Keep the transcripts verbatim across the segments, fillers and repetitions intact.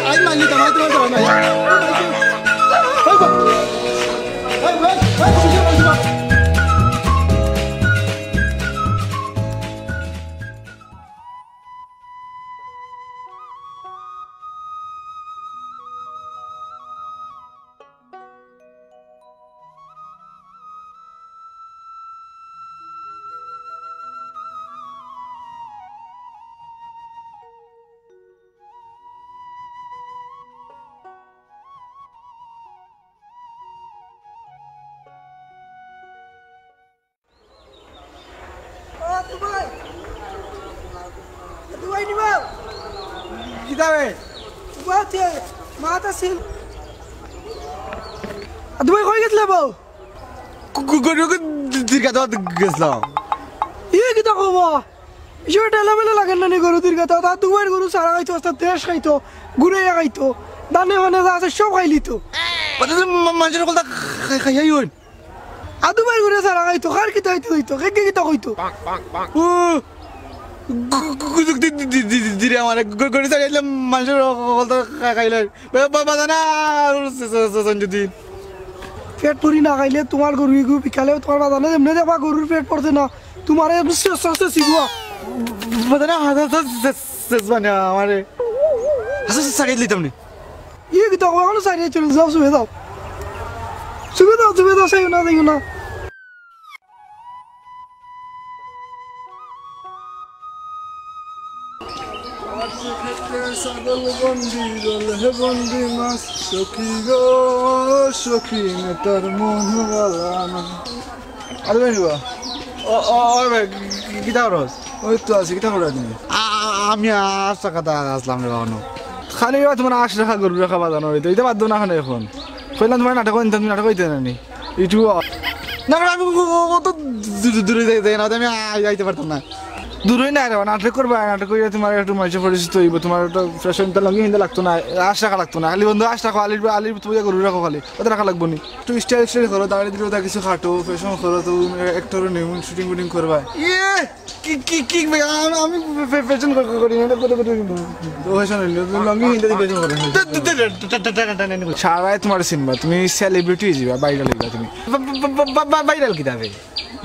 আই মারলি তো, মারতে পারতে না। ও, দুবাই। দুবাই নিবা? কিতাবে? উবা, তে, মাত আছিল। দুবাই কই গেছলে বউ? গরু দীর্ঘাত গেছলাম। ইয়ে কিতা কবা? ইসব ঠেলা মেলা লাগে না নি গরু দীর্ঘাত? তা দুবাইর গরু সারা খাইতো, আস্তা দেশ খাইতো, ঘুরাইয়া খাইতো, ধানে মানে যা আছে সব খাইলিতো। মানুষের কলতা খাইয়াই হইন। আদু ভাই ঘুরে সারা খাইতো, কার কিতা হইতো হইতো, কে কে কিতা কইতো? ও, গু-, গু-, গুজুক দি-, দি-, দি-, দি-, দি-, দিরে আমারে গ-, গরু ছাড়ি আইলে মানষর কলতা খা-, খাইলে। বা-, বা-, বাজান আর স-, স-, স-, সঞ্জু দিন। পেট ভরি না খাইলে তুমার গরু ইগু বিকালে তুমার বাজানে যেমনে দেখবা গরুর পেট ভরছে না, তুমারে এমনে শেষ, শেষ, শেষ ইগুয়া। বাজান আর হাজার শেষ, শেষ, শেষ মানে আমারে। হাজার শেষ ছাড়ি দিতাম নি। ইয়ে কিতা কও, এখনো সাইডে চলে যাও, চুপে যাও। চুপে যাও, চুপে যাও, চাইও না, চাইও না। ছাগল বন্দি, জলে বন্দি মাছ, সখী গো, সখী নে তার মন বালা না। আরে ভাই, বাবা। ও, ও, ও ভাই, কি, কিতা করস? ওই তো আছি, কিতা করো তুমি? আ-, আ-, আমি আস্তা কথা আসলাম রে বাবা, নু। খালি এবার তুমার আশ রাখা, গরু রাখা বাজানো হইতো। ইটা বাদ দেও না, খানে এখন। কইলাম তুমার নাটক হইতো, তুমি নাটক হইতে না নি? ইটু না, না, আমি ও, ও, ও তো দূরে, দূরে যাই, যাই না, আমি আই-, আইতে পারতাম না। দূরই না রে বাবা, নাটক করবা, নাটক করিয়া তুমার একটু মানুষের পরিচিত হইব, তুমার একটা ফ্যাশন তো লুঙ্গি হিন্দা লাগতো না, আশ রাখা লাগতো না। খালি বন্ধু আশ রাখো, আলির, আলির তুই গরু রাখো খালি, ওটা রাখা লাগবো নি? একটু স্টাইল স্টাইল করো, দাড়ি দিলে ওটা কিছু কাটো, ফ্যাশন করো, তো একটা নেই, শুটিং ফুটিং করবা। ইয়ে! কি, কি, কি ভাই, আম-, আমি ফে-, ফে-, ফ্যাশন করি, করি, এটা করে, করে কিন্তু। তো ফ্যাশন হইলো, তো লুঙ্গি হিন্দা দি ফ্যাশন করে। তে, তে, তে, তে, তে, তে, তে, তে, তে, তে। সারাই তুমার সিনেমা, তুমি সেলিব্রিটি হইযিবা, ভাইরাল হইবা তুমি। বা-, বা-, বা-, বা-, বা-, ভাইরাল কিতা বে?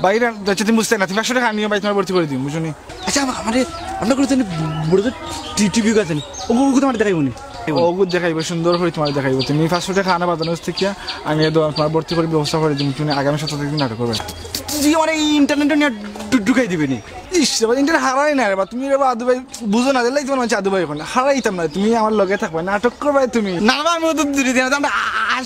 ভাইরাল, আচ্ছা, তুমি বুঝতে না, তুমি পাঁচশো টেকা আনিও ভাই, তুমার ভর্তি করি দিমু, বুঝছো নি? আচ্ছা, আমা-, আমারে, আমরা করে জানি, বড় তো টি-, টিভি আছে নি? ও, ও, ও, তুমার দেখাইবো নি? ও, ও, দেখাইবো, সুন্দর করি তুমার দেখাইবো। তুমি পাঁচশো টেকা আনা বাজানো হইছে কিয়া, আমি এই দোকান তুমার ভর্তি করি ব্যবস্থা করি দিমু, তুমি আগামী সপ্তাহ থাকি নাটক করবে। জি, আমার এই ইন্টারনেটে নিয়ে ঢু-, ঢুকাই দিবে নি? ইস, রে বা, ইন্টারনেট হারাই না রে বা, তুমি রে বা আদু ভাই বুঝো না, দেখলেই তুমার মাঝে আদু ভাই এখন। হারাইতাম না, তুমি আমার লগে থাকবে, নাটক করবে তুমি। না বা, আমি তো দূরে দিয়ে না, আমরা আ-, আ-,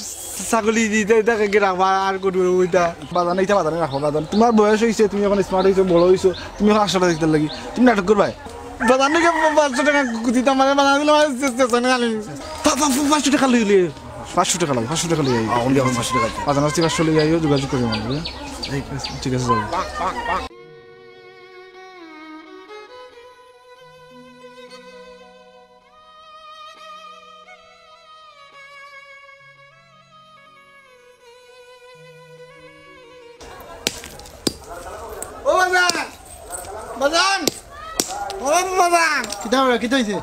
ছাগলি দিতে, এটা কে রাখবা আর গরু ওইটা। বাজান, এটা বাজানে রাখো, বাজান। তুমার বয়স হইছে, তুমি এখন স্মার্ট হইছো, বড় হইছো, তুমি এখন আশাটা দেখতে লাগি। তুমি নাটক করবায়। বাজান নাকি পাঁচশো টেকা দিতাম, মানে, বাজান দিলে আমার শেষ, শেষ হয় না, খালি। পা-, পা-, পা-, পাঁচশো টেকা লইলে। পাঁচশো টেকা লাগে, পাঁচশো টেকা লইয়া আইও। আ, only এখন পাঁচশো টেকা। বাজান আসছি, পাঁচশো লইয়া আইও, যোগাযোগ করি আমার লগে। ঠিক আছে। ঠিক আছে, যাও। ও বাজান! বাজান! ও বাজান! কিতা অইলো? কিতা অইছে?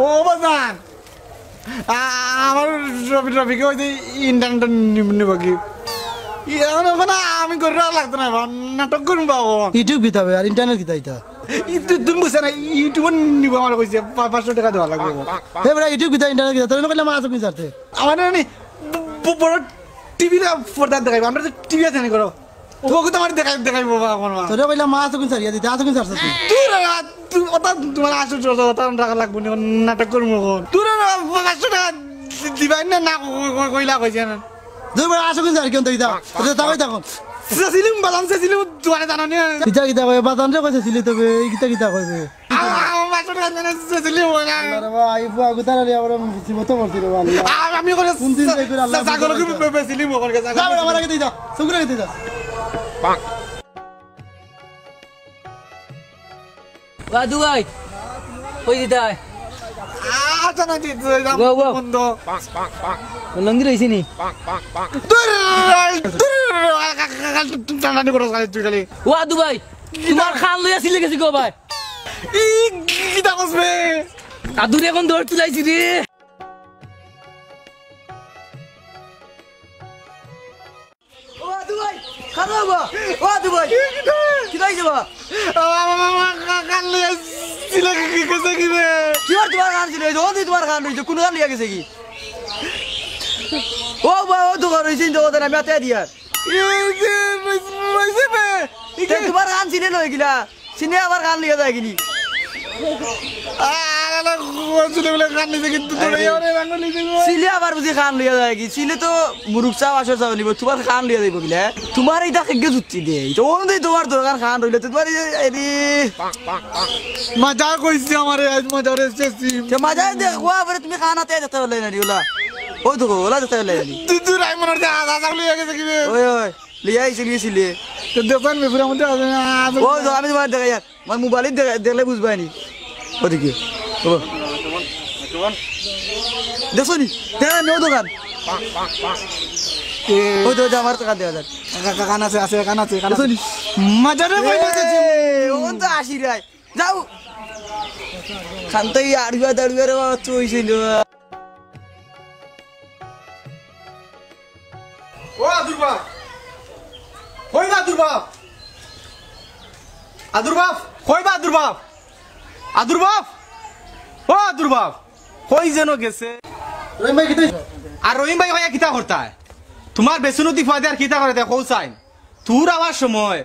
ও বাজান! আ-, আমার রফি-, রফিকে কইছে ইন্টারনেট নিব, নিব কি? ই-, এখন, এখন আমি করে রাখা লাগতো না, এখন নাটক করুম বাবু। YouTube কিতা বে, আর ইন্টারনেট কিতা ইতা? ই-, তু-, তুমি বুঝছো না, YouTube নিব আমার কইছে, পা-, পাঁচশো টেকা দেওয়া লাগবো। হে বেটা, YouTube কিতা, ইন্টারনেট কিতা? তোরে কইলাম মাছ কিন ছাড়তে। আমার না নি, ব-, ব-, বড় টিভি না পর্দা দেখাইবো, আমরা তো টিভি আছে নি করো। ও, ওকে তো আমার দেখাই, দেখাইবো বাবা, আমার মা। তোরে কইলাম মাছ কিন ছাড়িয়া দিতে, আজ কিন ছাড়ছ তুই? দূর হ, তুই ওটা তুমার আশো টাকা, ওটা রাখা লাগবো না, নাটক করবো এখন। দূর হ, পাঁচশো টেকা দি-, দিবাই না, না ক-, ক-, কইলা কইছে না। দূর বেটা, আশো কিন ছাড়, কিন তো ইতা? ওটা তাকাই তখন। সেসিলিম, বাদাম সেসিলিম, তুমারে জানো নি? ইতা কিতা কয়? বাদাম রে কইছে সিলি তবে, এই কিতা কিতা কইবে? আ-, আ-, আমার পাঁচশো টেকা দেন, সেসিলিম হয় না। আরে ভাই, এই ফুয়া গুতার আলী আবার মুসিবত পড়ছিল, আল্লাহ। আ-, আমি করে কোন দিন সা-, যাই করে আল্লাহ সা-, ছাগল বুঝে। কি বে-, বে-, বেচিলি মগর কাছে। যা বেটা, আমার আগে দিয়ে যা। সুগুলো আগে দিয়ে যা। ওয়া দুবাই। কই দিতায়? আচ্ছা, না, জি, জি, জি, গো, গো। বন্ধ। লঙ্গি রইছে নি? দূর, দূর, টানাটানি করো খালি তুই খালি। ওয়া দুবাই, তুমার খাল লইয়া সিলে গেছি গো ভাই। ই, কিতা কস বে? আদুরে এখন দৌড় তুলাইছি রে। ও আদু ভাই, খালো বাবা। ও আদু ভাই, কিতা অইছে বা? আমার কান লইয়া ছিল কি, কি গেছে কি রে? কিওর তুমার কান ছিল? অউ যে তুমার কান রইছে, কুন কান লইয়া গেছে কি? ও বা, ও তো ঘর অইছে, ইন্দো কথা না, আমি আতে দিয়ার। এই যে, রইছে, রইছে বে। তে তুমার কান ছিনে লই গিলা। ছিনে আবার কান লইয়া যায় গিনি। আর আলা কোন ছিল বলে কান নিতে কিন্তু তোরা এই ওরে রাঙ্গ নিতে গো। ছিলে আবার বুঝি কান লইয়া যায় কি? ছিলে তো মুরুক চা, বাসর চা নিব, তুমার কান লইয়া যাইব গিলা। তুমার ইটা কেগে যুক্তি দে? ইটা অনুযায়ী তুমার দরকার কান রইলে তো তুমার এই, এই রে। মজা কইছি আমারে, আজ মজা রে শেষি। তে মজা দেখো, আবার তুমি কান আতে যেতে পারলে না রে, ওলা। ওই দেখো, ওলা যেতে পারলে না রে। তুই, তুই রাইমন আর যা, যা, যা, লইয়া গেছে কি রে? ওই, ওই, লইয়া আইছে, লইয়া আইছিলে। তো দেখেন, বেফুরা মধ্যে আছে না, আছে ও, না। তো আমি তুমার দেখাইয়ার। আমার মোবাইলে দেখলে বুঝবায় নি। ওদিকে। ও। দেখছো নি? দেখা নেও দোকান। এ। ওই তো, ওই তো, আমার দোকান দেখা যায়। কা-, কা-, কান আছে, আছে, কান আছে, কান আছে। দেখছো নি? মাজারে এ, বই বসেছি। ওখান তো আসি রায়। যাও। খান তো এই আড়ুয়া দাড়ুয়া রে বাবা, তুই ছিল। ও আদুর বাপ, কই বা আদুর বাপ? আদুর বাপ, কই বা আদুর বাপ? আদুর বাপ, ও আদুর বাপ, কই যেন গেছে? রহিম ভাই, কিতা? আর রহিম ভাই ভাইয়া কিতা করতায়? তুমার বেসুনতি ফাদে আর কিতা করে দেয়, কও চাইন। তুর আবার সময়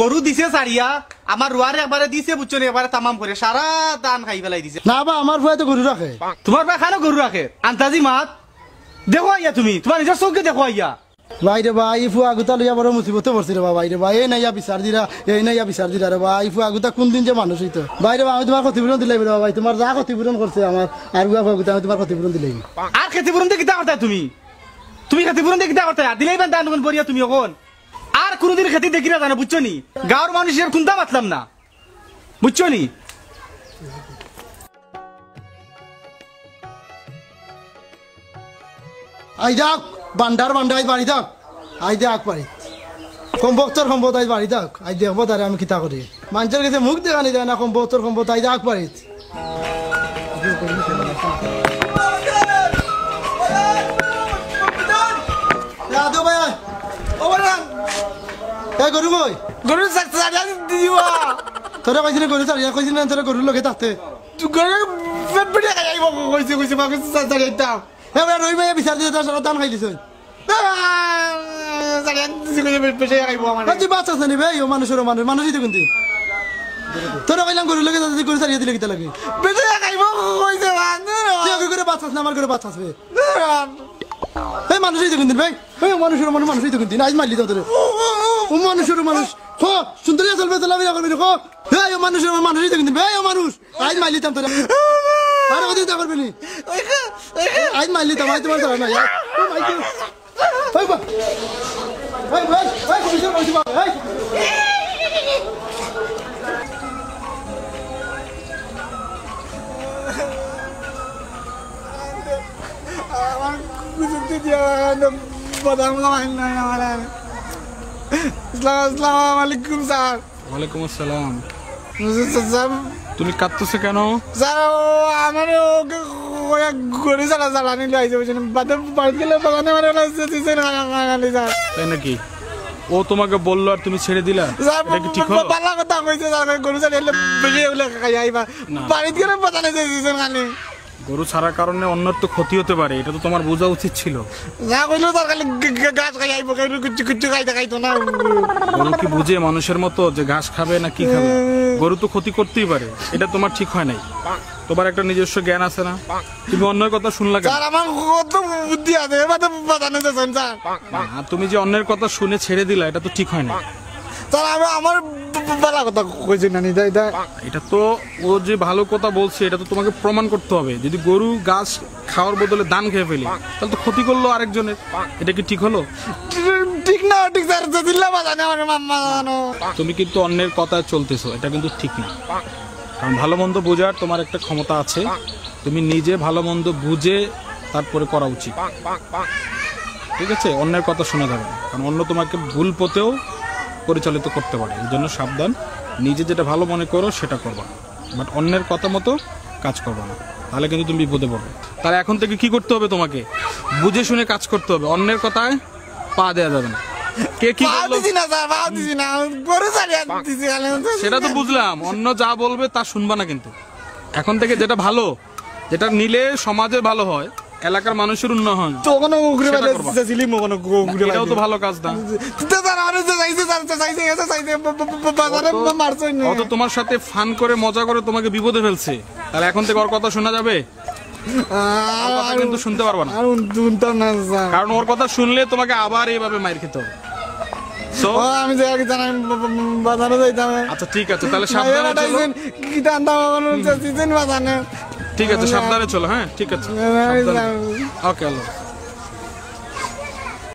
গরু দিছে ছাড়িয়া, আমার রুয়ারে একবারে দিছে, বুঝছো নি, একবারে তামাম করে সারা ধান খাই ফেলাই দিছে। না বা, আমার ফুয়ায় তো গরু রাখে। তুমার ফুয়ায় খানো গরু রাখে? আন্তাজি মাত। দেখো আইয়া তুমি, তুমার নিজর চউখে দেখো আইয়া। ভাই রে ভাই, ই ফুয়া গুতা লইয়া বড় মুসিবতে পড়ছি রে বা, ভাই রে ভাই, এই নাইয়া বিচার দিরা, এই নাইয়া বিচার দিরা রে ভাই, ই ফুয়া গুতা কুন দিন যে মানুষ অইতো। ভাই রে ভাই, আমি তুমার ক্ষতিপূরণ দিলাই রে বা ভাই, তুমার যা ক্ষতিপূরণ করছে আমার, আর গুয়া ফুয়া গুতা আমি তুমার ক্ষতিপূরণ দিলাই। আর ক্ষতিপূরণ দিয়া কিতা করতায় তুমি? তুমি ক্ষতিপূরণ দিয়া কিতা করতায়? আর দিলাই বান দান বরিয়া তুমি অখন। আর কুনুদিন খেতি দেখি না জানো, বুঝছো নি? গাঁওর মানুষের কুন্তা বাতলাম না, বুঝছো নি? আই যাউক, বান্দার বান্দা, আই বাড়ি যাউক। আই যাউক বাড়ি। কমবখতর কমবখত আই বাড়ি যাউক। আই দেখবো তারে আমি কিতা করি। মানষর গেছে মুখ দেখানি যায় না, কমবখতর কমবখত, আই যাউক বাড়ি। এ, আদু ভাই, আয়। ও ভাই, এ, গরু কই? গরু ছাড়ি আনি দিবা। তোরে কইছি না গরু ছাড়ি, কইছি না তোরে গরুর লগে থাকতে। তুই গরু পেট পেটে খাই আইব, কইছি, কইছি, মা কইছি, ছাড়ি আইতাম। এ ভাই, রহিম ভাই বিচার দিতে তার সাথে ধান খাইলিস। ছাড়ি আনি দিছি, কইছি, পেট পেটে খাইব আমার। না, তুই বাচ্চা আছিস নি ভাই, ও মানুষের মানুষ, মানুষই তো কিন্তু। তোরে কইলাম গরুর লগে যাতে গরু ছাড়িয়ে দিলে কিতা লাগে? পেটে খাইব, কইছে, মা, না। তুই আগে করে বাচ্চা আছিস না, আমার করে বাচ্চা আসবে। এই মানুষই তো কিন্তু ভাই, এই মানুষের মানুষ, মানুষই তো কিন্তু। আইজ মারলি তো তোরে। ও মানুষের মানুষ। খ, সুন্দর চলবে, চলাফেরা করবি না, খ। এই মানুষের মানুষই তো কিন্তু। এই মানুষ। আইজ মারলিতাম তোরে। আরে ওদিকে তা করবি নি? আইজ মারলিতাম, আইজ তোমার ধরা নাই। ও মাই গড। এই বা-, এই, এই, এই, কমিশন, কমিশন, এই। আমার কুচুক্তি দিয়া বাদাম খাওয়াইন না আমার আর। আসসালামু আলাইকুম স্যার। ওয়ালাইকুম আসসালাম। স্যার, স্যার, তুমি কাঁদতেছো কেন? স্যার, ও আমার ওকে কইয়া গরু ছাড়া জ্বালানি লইছে, বুঝছেন? বাদে বাড়িতে গেলে বাগানে আমার ওরা দিছেন খালি, স্যার। তাই নাকি? ও তোমাকে বললো আর তুমি ছেড়ে দিলা? স্যার, এটা কি ঠিক হলো? বালা কথা কইছে, স্যার, গরু ছাড়া এলে বেশি এগুলো খাই আইবা। না। বাড়িতে গেলে বাজানে দিছেন খালি। গরু ছাড়ার কারণে অন্যর তো ক্ষতি হতে পারে, এটা তো তোমার বোঝা উচিত ছিল। না কইলেও তার খালি ঘ-, ঘ-, ঘাস খাই আইবো, কেউ কিচ্ছু, কিচ্ছু খাইতে খাইতো না। গরু কি বুঝে মানুষের মতো যে ঘাস খাবে না কি খাবে? হুম। গরু তো ক্ষতি করতেই পারে, এটা তোমার ঠিক হয় নাই। তোমার একটা নিজস্ব জ্ঞান আছে না? তুমি অন্যের কথা শুনলা কেন? স্যার, আমার কত বুদ্ধি আছে, এবার তো বাজানো যাচ্ছেন, স্যার। না, তুমি যে অন্যের কথা শুনে ছেড়ে দিলা, এটা তো ঠিক হয় না। স্যার, আমি আমার ব-, ব-, বালা কথা কইছি না, নি, তাই, তাই। এটা তো, ও যে ভালো কথা বলছে, এটা তো তোমাকে প্রমাণ করতে হবে। যদি গরু ঘাস খাওয়ার বদলে ধান খেয়ে ফেলে, তাহলে তো ক্ষতি করলো আরেকজনের। এটা কি ঠিক হলো? ঠিক না, ঠিক স্যার, যেদিল্লা বাজানে আমার মাম্মা জানো। তুমি কিন্তু অন্যের কথায় চলতেছো, এটা কিন্তু ঠিক না। কারণ ভালো মন্দ বোঝার তোমার একটা ক্ষমতা আছে, তুমি নিজে ভালো মন্দ বুঝে তারপরে করা উচিত। ঠিক আছে, অন্যের কথা শোনা যাবে না, কারণ অন্য তোমাকে ভুল পথেও পরিচালিত করতে পারে। এই জন্য সাবধান, নিজে যেটা ভালো মনে করো সেটা করবা, বাট অন্যের কথা মতো কাজ করবে না, তাহলে কিন্তু তুমি বিপদে পড়বে। তাহলে এখন থেকে কি করতে হবে তোমাকে? বুঝে শুনে কাজ করতে হবে, অন্যের কথায় পা দেওয়া যাবে না। কে কি পা বললো, দিছি না স্যার, পা দিছি না, আমি গরু ছাড়িয়ে দিছি খালি। সেটা তো বুঝলাম, অন্য যা বলবে তা শুনবা না। কিন্তু এখন থেকে যেটা ভালো, যেটা নিলে সমাজের ভালো হয়, এলাকার মানুষের উন্নয়ন হয়। তো ওখানে উগরে সেটা বাইরে করবা। সেলিম ওখানে উগরে এটাও তো বাইরে। ভালো কাজ না। তো স্যার, আরে যে চাইছে, স্যার, যে চাইছে, এসে চাইছে, বা-, বা-, বা-, বাজারে মারছে না। অত তোমার সাথে ফান করে মজা করে তোমাকে বিপদে ফেলছে, তাহলে এখন থেকে ওর কথা শোনা যাবে? আর, কথা কিন্তু শুনতে পারবা না। আর উন-, শুনতাম না স্যার। কারণ ওর কথা শুনলে তোমাকে আবার এইভাবে মাইর খেতে হবে। So, ও, আমি যে আগে জানাই, বা-, বা-, বাজারে যাইতাম। আচ্ছা, ঠিক আছে, তাহলে সাবধানে চলো। কি জানতাম, আমার সিজন বাজানে। ঠিক আছে, সাবধানে চলো। হ্যাঁ, ঠিক আছে। আমি সাবধানে। যাই। ওকে, আল্লাহ।